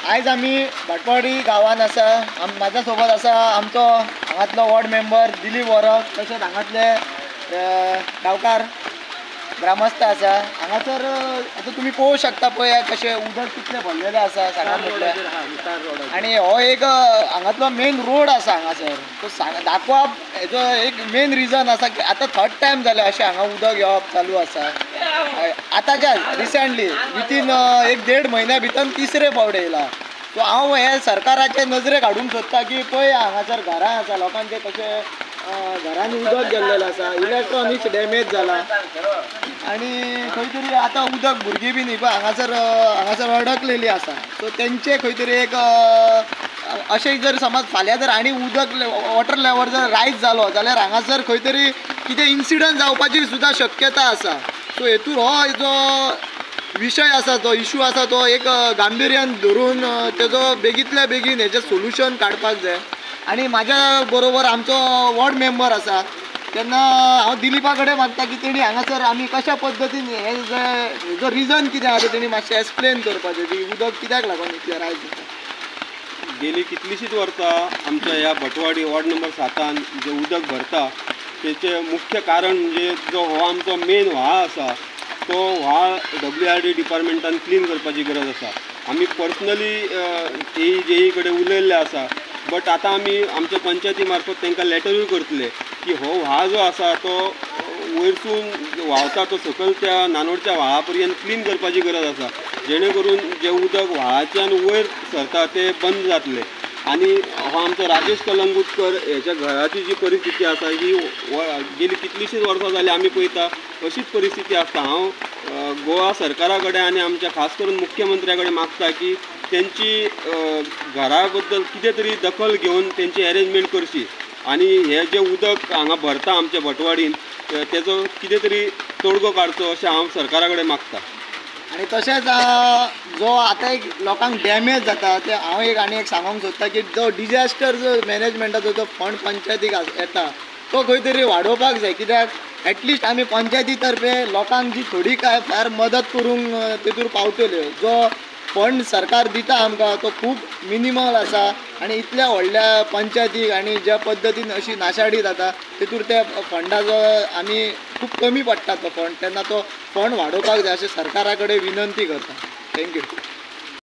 आयज आमी भाटपाडी गांवांत आसा. म्हाज्या सोबत आसा आमचो हांगातलो वॉर्ड मेंबर दिलीप वरक, तशेंच हांगातले गांवकार ग्रामस्थ आसा. हांगासर आतां तुमी पळोवंक शकता, पळय कशें उदक कितलें भरलेलें आसा सांगा म्हटल्यार. आनी हो एक हांगातलो मेन रोड आसा हांगासर, तो दाखोवप हेजो एक मेन रिजन आसा की आतां थर्ड टायम जालें अशें हांगा उदक येवप चालू आसा. आतांच्या रिसेंटली विथीन एक देड म्हयन्या भितर तिसरे फावट येयला. सो हांव हे सरकाराचे नजरेक हाडूंक सोदता की पळय हांगासर घरां आसा, लोकांचे कशें घरांनी उदक गेल्लेलें आसा, इलेक्ट्रॉनिक्स डॅमेज जाला आनी खंय तरी आतां उदक भुरगीं बी न्ही पळय हांगासर हांगासर अडकलेली आसा. सो तेंचे खंय तरी एक अशें जर समज फाल्यां जर आनी उदक वॉटर लेवल जर रायज जालो जाल्यार हांगासर खंय तरी कितें इन्सिडंट जावपाची सुद्दां शक्यता आसा. सो हेतूर हो जो विशय आसा, जो इशू आसा तो एक गांभिर्यान धरून तेजो बेगींतल्या बेगीन हेजें सोल्युशन काडपाक जाय. आनी म्हाज्या बरोबर आमचो वॉर्ड मेंबर आसा, तेन्ना हांव दिलीपा कडेन मागता की तेणी हांगासर आमी कशा पद्दतीन हे जो रिजन कितें आसा तेणी मातशें एक्सप्लेन करपाचें की उदक कित्याक लागून इतलें रायज जाता. गेली कितलीशींच वर्सां आमच्या ह्या भटवाडी वॉर्ड नंबर 7 जें उदक भरता तेचें मुख्य कारण म्हणजे जो हो आमचो मेन व्हाळ आसा तो व्हाळ WRD डिपार्टमेंटान क्लीन करपाची गरज आसा. आमी पर्सनली ए जेई कडेन उलयल्ले आसा, बट आतां आमी आमच्या पंचायती मार्फत तांकां लेटरूय करतले की हो व्हाळ जो आसा तो वयरसून व्हांवता तो सकयल त्या नानोडच्या व्हाळा पर्यंत क्लीन करपाची गरज आसा, जेणे करून जें उदक व्हाळाच्यान वयर सरता तें बंद जातलें. आनी हो आमचो राजेश कलंगूटकर हेच्या घराची जी परिस्थिती आसा ही गेली कितलीशींच वर्सां जालीं आमी पळयता अशीच परिस्थिती आसता. हांव गोवा सरकारा कडेन आनी आमच्या खास करून मुख्यमंत्र्या कडेन मागता की तेंची घरा बद्दल कितें तरी दखल घेवन तेंची एरेंजमेंट करची आनी हें जें उदक हांगा भरता आमच्या भटवाडीन तेजो कितें तरी तोडगो काडचो अशें हांव सरकारा कडेन मागता. आनी तशेंच जो आतां एक लोकांक डॅमेज जाता ते हांव एक आनी एक सांगूंक सोदता की जो डिजास्टर जो मॅनेजमेंटाचो जो फंड पंचायतीक येता तो खंय तरी वाडोवपाक जाय. कित्याक एटलिस्ट आमी पंचायती तर्फे लोकांक जी थोडी काय फार मदत करूंक तेतूर पावतल्यो. जो फंड सरकार दिता आमकां तो खूब मिनिमल आसा आनी इतल्या व्हडल्या पंचायतीक आनी ज्या पद्दतीन अशी नाशाडी जाता तेतूर त्या फंडाचो आमी खूब कमी पडटा तो फंड, तेन्ना तो फंड वाडोवपाक जाय अशें सरकारा कडेन विनंती करता. Thank you.